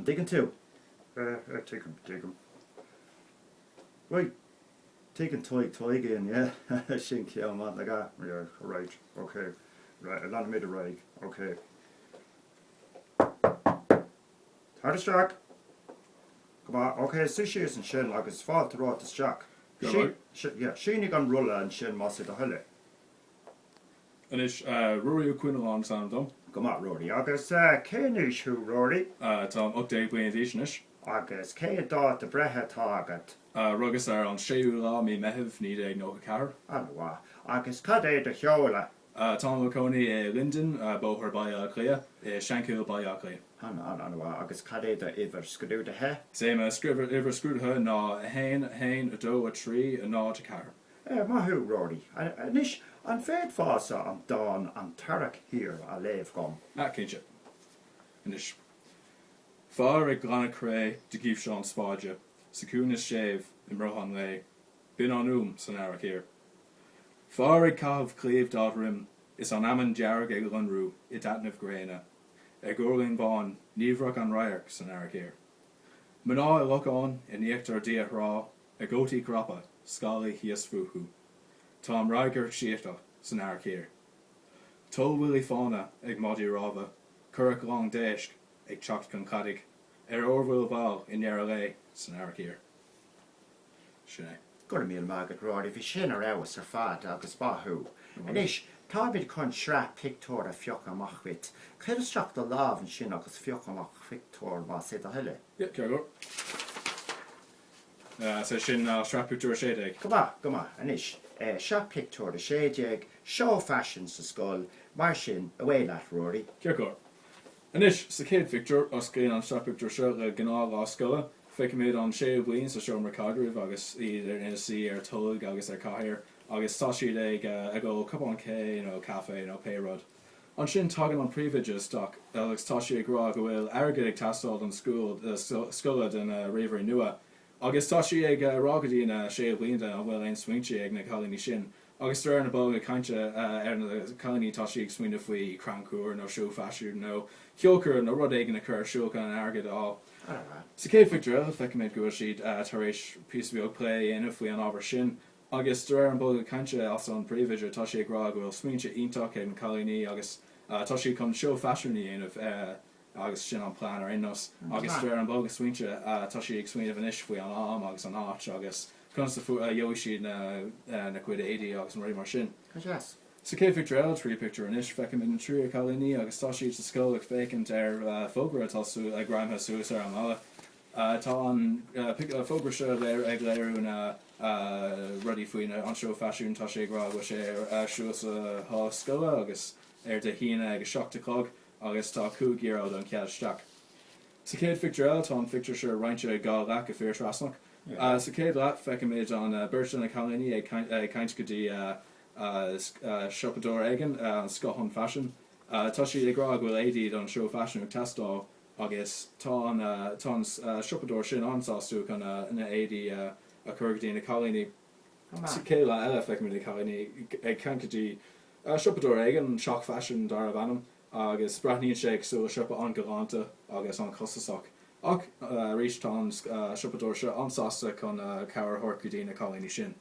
dtuigeann tú? Eh, eh, tuigim, tuigim. Right, tuigeann Tadhg Taidhgín, yeah, sin ceann maith, like, ah, yeah, right, ok, right, leanfaimid ar aghaidh, ok. Tar isteach! Go maith, ok, suigh síos ansin agus fáilte romhat isteach. Go raibh. Yeah, sínigh an rolla ansin más é do thoil é. Anois, Ruairí Ó Coinnealláin is ainm dom. Go maith, Ruairí. Agus cén aois thú, Ruairí? Táim 18 bliana d'aois anois. Agus cén dáta breithe atá agat? Rugas ar an 6ú lá mí Meitheamh 1994. An-mhaith. Agus cad é do sheoladh? Táim i mo chónaí i Linden, Bóthar Baile Átha Cliath, i Seanchill, Baile Átha Cliath. An-an-mhaith. Agus cad é do uimhir scrúdaithe? Is é mo uimhir scrúdaithe ná 1, 1, 2, 3, 0, 4. Maith thú, Rory. Anois, an bhféadfása an dán 'An tEarrach Thiar' a léamh dhom? Ah, cinnte. Anois. Fear ag glanadh cré de ghiúmhseán spáide, sa chiúnas séimh i mbruth an lae, binn an fhuaim san earrach thiar. Fear ag caitheamh claímh dá dhroim is an fheamainn dearg ag lonrú i dtaitneamh gréine, ar ghualainn bhán niamhrach an radharc san earrach thiar. Mná i locháin in íochtar dia-thrá, a gcótaí craptha scálaí thíos fúthu. Tá an radharc síothach san earrach thiar. Tollbhuillí fána ag maidí rámha, curach lán d'éisc ag teacht chun cladaigh, ar fhormhuil mhall i ndeireadh lae san earrach thiar. Sin é. Go raibh míle maith agat Rory, bhí sin ar fheabhas ar fad agus maith thú. Anois, táimid chun sraith pictiúr a phiocadh amach dhuit. Cuir isteach do lámh ansin agus pioc amach pictiúr más é do thoil é. Yeah, ceart go leor. Is é sin ná sraith pictiúr 16. Go maith, go maith. Anois, sraith pictiúr 16, seó faisin sa scoil, mar sin, away leat, Rory. Ceart go leor. Anois, sa chéad phictiúr, osclaíonn an sraith pictiúr seo le gnáthlá scoile. Feicimid an séú bliain sa seomra caidrimh agus iad ina suí ar tolg agus ar chathaoir agus tá siad ag ag ól cupán tae nó caife nó pé rud. Ansin tagann an príomhoide isteach agus tá sí ag rá go bhfuil airgead ag teastáil don scoile do na ríomhairí nua agus tá sí ag rá go dtí na séú bliain an bhfuil aon smaointe ag na cailíní sin agus de réir na bolga cainte ar na cailíní tá sí ag smaoineamh faoi chrannchur nó seó faisiún nó ceolchoirm nó rud éigin a chur ar siúl chun an airgead a fháil. Sa chéad phictiúr eile feicimid go bhfuil siad tar éis píosa beag plé a dhéanamh faoi an ábhar sin Agus de réir an bolga cainte as an príomhoide tá sí ag rá go bhfuil smaointe iontach ag na cailíní agus tá siad chun seó faisiún a dhéanamh agus sin an plean ar aon nós. Agus de réir an bolga smaointe tá sí ag smaoineamh anois faoi an am agus an áit agus conas a gheobhaidh siad na cuid éadaí agus na rudaí mar sin. Go deas. Sa chéad phictiúr eile, tríú pictiúr anois, feicimid na tríú cailíní agus tá siad sa scoil ag féachaint ar fógra atá greimthe suas ar an mballa. Tá an fógra seo ag léiriú na rudaí faoi an seó faisiún. Tá sé ag rá go bhfuil sé ar siúl sa halla scoile agus ar Dé hAoine ag a 7 a chlog agus tá €5 don chead isteach. Sa chéad phictiúr eile, tá an phictiúr seo roinnte i dhá leath go fíorthrasnach. Sa chéad leath, feicimid an beirt de na cailíní ag caint go dtí siopadóir éigin, an Scáthán Faisin. Tá siad ag rá go bhfuil éadaí don seó faisiún ag teastáil Agus tá an tá an siopadóir sin an-sásta chun na éadaí a chur go dtí na cailíní. Sa chéad leath eile feicimid na cailíní ag caint go dtí siopadóir éigin, Teach Faisin darbh ainm, agus breathnaíonn sé cosúil le siopa an-ghalánta agus an-chostasach. Ach arís tá an siopadóir seo an-sásta chun cabhair a thabhairt go dtí na cailíní sin.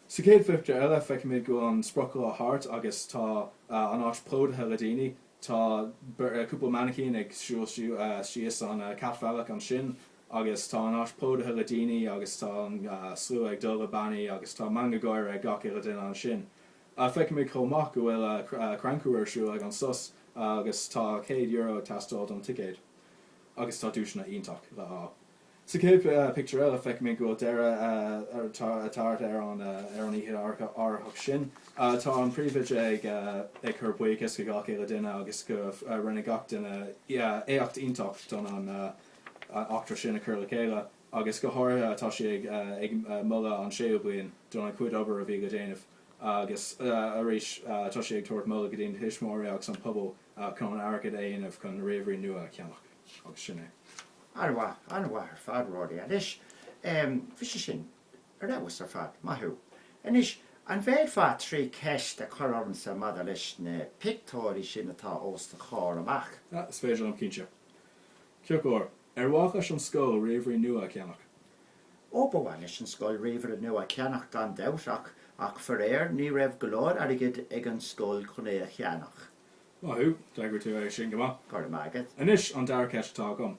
Sa chéad phictiúr eile feicimid go bhfuil an sprioclá thart agus tá an áit plódaithe le daoine. Tá cúpla mainicín ag siúl síos an catbhealach ansin agus tá an áit plódaithe le daoine agus tá an slua ag dul le bannaí agus tá meangadh gáire ag gach uile duine ansin. Feicimid chomh maith go bhfuil crannchur ar siúl ag an sos agus tá €100 ag teastáil don ticéad agus tá duaiseanna iontach le fháil. Sa chéad pictiúr eile, feicimid go bhfuil deireadh ag teacht ar an oíche áirithe sin. Tá an príomhoide ag cur buíochas go gach uile duine agus go rinne gach duine éacht iontach don an eachtra sin a chur le chéile agus go háirithe tá sé ag moladh an séú bliain don an chuid obair a bhí le déanamh agus arís tá sé ag tabhairt moladh go dtí na tuismitheoirí agus an pobal chun an airgead a dhéanamh chun na ríomhairí nua a cheannach agus sin é. An-mhaith, an-mhaith ar fad, Rory. Anois, em, bhí sé sin ar fheabhas ar fad. Maith thú. Anois, an bhféadfá trí cheist a chur ormsa maidir leis na pictiúirí sin atá os do chomhair amach? Ah, is féidir liom, cinnte. Ceart go leor. Ar mhaith leis an scoil ríomhairí nua a cheannach? Ó, ba mhaith leis an scoil ríomhaire nua a cheannach gan dabht ach, ach faraor, ní raibh go leor airgid ag an scoil chun é a cheannach. Maith thú, d'fhreagair tú é sin go maith. Go raibh maith agat. Anois, an dara ceist atá agam.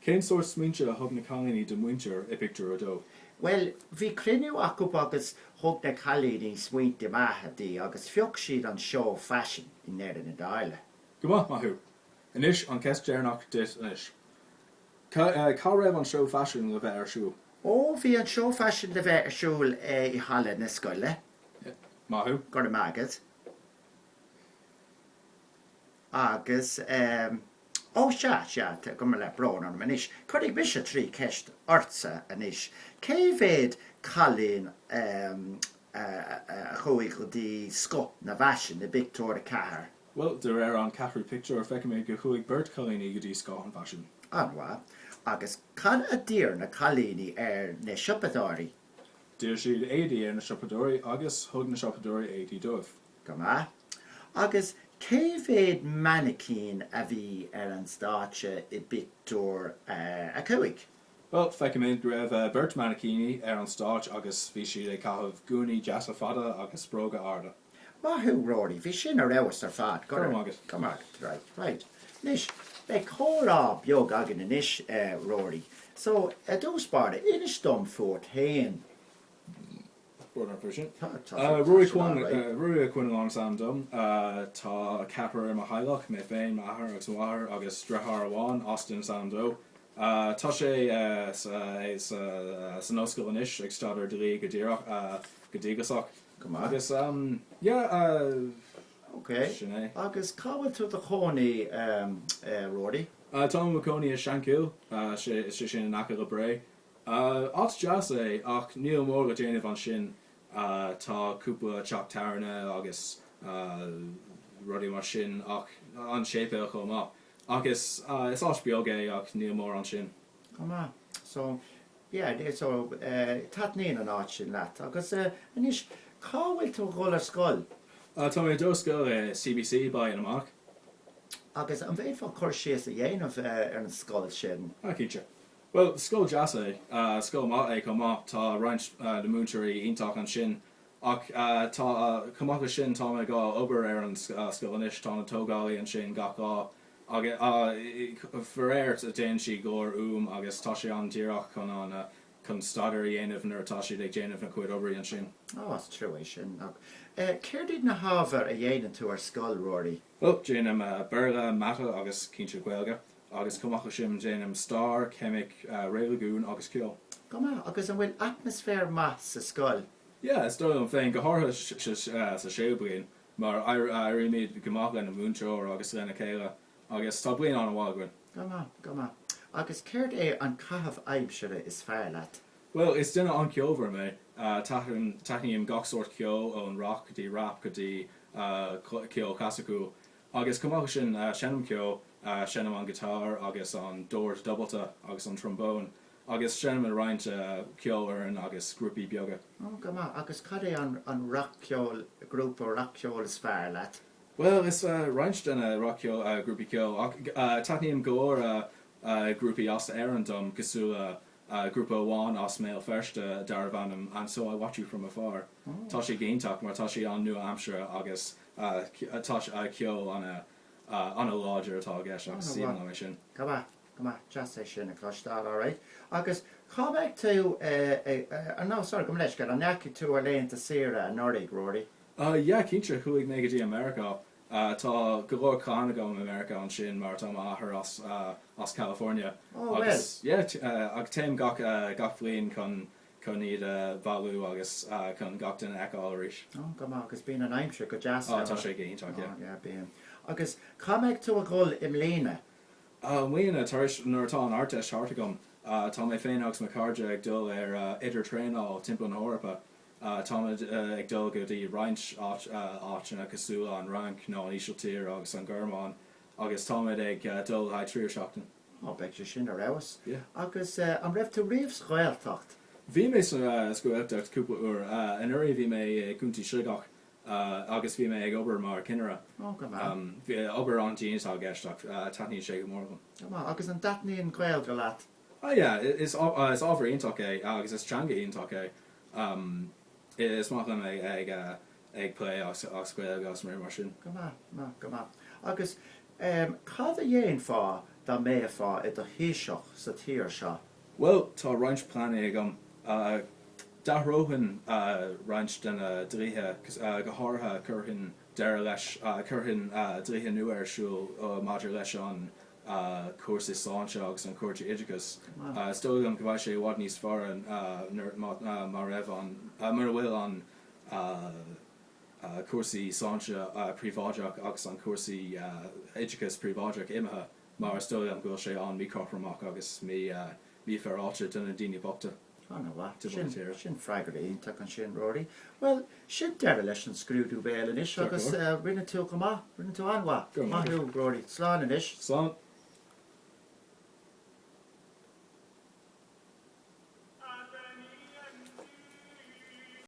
Cén sórt smaointe a thug na cailíní do mhuintir i bpictiúr a dó? Bhuel, bhí cruinniú acu agus thug na cailíní smaointe maithe di agus phioc siad an seó faisin i ndeireadh na dála. Go maith, maith thú. Anois an ceist deireanach duit anois. Cá raibh an seó faisin le bheith ar siúl? Ó, bhí an seó faisin le bheith ar siúl i halla na scoile. Maith thú. Go raibh maith agat. Agus, ó sea, sea, gabh mo leith, brón orm anois. Cuirfidh mise 3 ceist ortsa anois. Cé mhéad cailín a chuaigh go dtí Scoth na bhFaisean i bpictiúr 4? Bhuel, de réir an ceathrú pictiúr, feicimid go chuaigh beirt chailíní go dtí Scoth an Fhaisin. An-mhaith. Agus cad a d'iarr na cailíní ar na siopadóirí? D'iarr siad éadaí ar na siopadóirí agus thug na siopadóirí éadaí dóibh. Go maith. Agus cé mhéad mainicín a bhí ar an stáitse i bpictiúr a 5? Bhuel, feicimid go raibh beirt mainicíní ar an stáitse agus bhí siad ag caitheamh gúnaí deasa fada agus bróga arda. Maith thú, Rory, bhí sin ar fheabhas ar fad. Go raibh maith agat. Go raibh maith agat. Right, right. Anois, beidh comhrá beag againn anois, Rory. So, i dtús báire, inis dom fút féin. Brón orm faoi sin. Rory Rory Ó Cuinneagáin is ainm dom. Tá ceathrar i mo theaghlach, mé féin, m'athair agus mo mháthair agus deartháir amháin, Austin is ainm dó. Tá sé san ollscoil anois ag staidéar dlí go díreach, go díograiseach. Go maith. Agus yeah, Ok. sin é. Agus cá bhfuil tú i do chónaí, Rory? Táim i mo chónaí i Seanchill, sé sin in aice le Bré. Áit deas é ach níl mór le déanamh ansin, tá cúpla teach tábhairne agus rudaí mar sin ach an séipéal chomh maith. Ach is is áit beag é ach níl mór ansin. Go maith. So, yeah, so taitníonn an áit sin leat. Agus anois, cá bhfuil tú ag dul ar scoil? Tá mé ag dul ar scoil i CBC, Baile na Manach. Agus an bhféadfá cur síos a dhéanamh ar an scoil sin? Ah, cinnte. Bhuel, scoil deas é. Scoil maith é chomh maith. Tá roinnt na múinteoirí iontach ansin. Ach tá, chomh maith leis sin, táim ag obair ar an scoil anois. Tá na tógálaí ansin gach lá. Agus faraor, déanann siad go leor uaim agus tá sé an-díreach chun an, chun staidéar a dhéanamh nuair atá siad ag déanamh na cuid oibre ansin. Ó, is trua é sin. Ach céard iad na hábhair a dhéanann tú ar scoil, Rory? Bhuel, déanaim Béarla, Mata agus cinnte Gaeilge. Agus chomh maith leis sin, déanaim stair, ceimic, reiligiún agus ceol. Go maith. Agus an bhfuil atmaisféar maith sa scoil? Yeah, is dóigh liom féin, go háirithe sa séú bliain, mar éirímid go maith lena múinteoir agus lena chéile agus tá bliain an-mhaith againn. Go maith, go maith. Agus céard é an caitheamh aimsire is fearr leat? Bhuel, is duine an-cheolmhar mé. Taitním gach sórt ceoil, ón rock go dtí rap go dtí ceol clasaiceach. Agus chomh maith leis sin, seinnim ceol, seinnim an guitar agus an dord dúbailte agus an trombón agus seinnim i roinnt ceolfhoireann agus grúpaí beaga. Ó, go maith. Agus cad é an rac-cheol, grúpa rac-cheoil is fearr leat? Bhuel, is roinnt de na rac-cheol, grúpaí ceoil, ach taitníonn go leor grúpaí as Éirinn dom, cosúil le grúpa amháin as mBéal Feirste darbh ainm And So I Watch You From Afar. Tá sé go hiontach mar tá sé an-nua-aimseartha agus tá ceol an-láidir atá i gceist agus is aoibhinn liom é sin. Go maith, go maith, deas é sin a chloisteáil, alright. Agus cá mbeidh tú, no, sorry, gabh mo leithscéal, an ndeachaigh tú ar laethanta saoire anuraidh, Rory? Yeah, cinnte, chuaigh mé go dtí Meiriceá. Tá go leor clann agam i Meiriceá ansin mar tá m'athair as as California. Oh, bhfuil? Agus yeah, ach téim gach gach bhliain chun chun iad a bhailiú agus chun gach duine a fheiceáil arís. Oh, go maith, agus bíonn an aimsir go deas ann. Oh, tá sé go hiontach, yeah. Oh, yeah, bíonn. Agus cá mbeidh tú a dhul i mbliana? I mbliana, tar éis nuair atá an Ardteist thart agam, tá mé féin agus mo chairde ag dul ar idirthraenáil timpeall na hEorpa. Táimid ag dul go dtí roinnt áiteanna cosúil le an Fhrainc nó an Ísiltír agus an Ghearmáin agus táimid ag dul le haghaidh 3 seachtain. Ó, beidh sé sin ar fheabhas. Yeah. Agus an raibh tú riamh sa Ghaeltacht? Bhí mé sa Ghaeltacht cúpla uair. Anuraidh bhí mé i gContae Sligeach. Agus bhí mé ag obair mar chinnire. Ó, go maith. Bhí obair an-dian atá i gceist ach taitníonn sé go mór liom. Go maith. Agus an dtaitníonn Gaeilge leat? Ah yeah, is ábhar iontach é agus is teanga iontach é. Is maith liom ag ag plé as Gaeilge agus rudaí mar sin. Go maith, maith, go maith. Agus cad a dhéanfá dá mbeifeá i do Thaoiseach sa tír seo? Bhuel, tá roinnt pleananna agam. D'athróinn roinnt de na dlíthe, go háirithe chuirfinn deireadh leis, chuirfinn dlíthe nua ar siúl maidir leis an cúrsaí sláinte agus an cúrsaí oideachais. Is dóigh liom go mbeidh sé i bhfad níos fearr má raibh an, mura bhfuil an cúrsaí sláinte príobháideach agus an cúrsaí oideachais príobháideach imithe mar is dóigh liom go bhfuil sé an-míchothromach agus mífhéaráilte do na daoine bochta. An-mhaith. Sin freagra iontach ansin, Rory. Bhuel, sin deireadh leis an scrúdú béil anois agus rinne tú go maith. Rinne tú an-mhaith. Maith thú, Rory. Slán anois. Slán.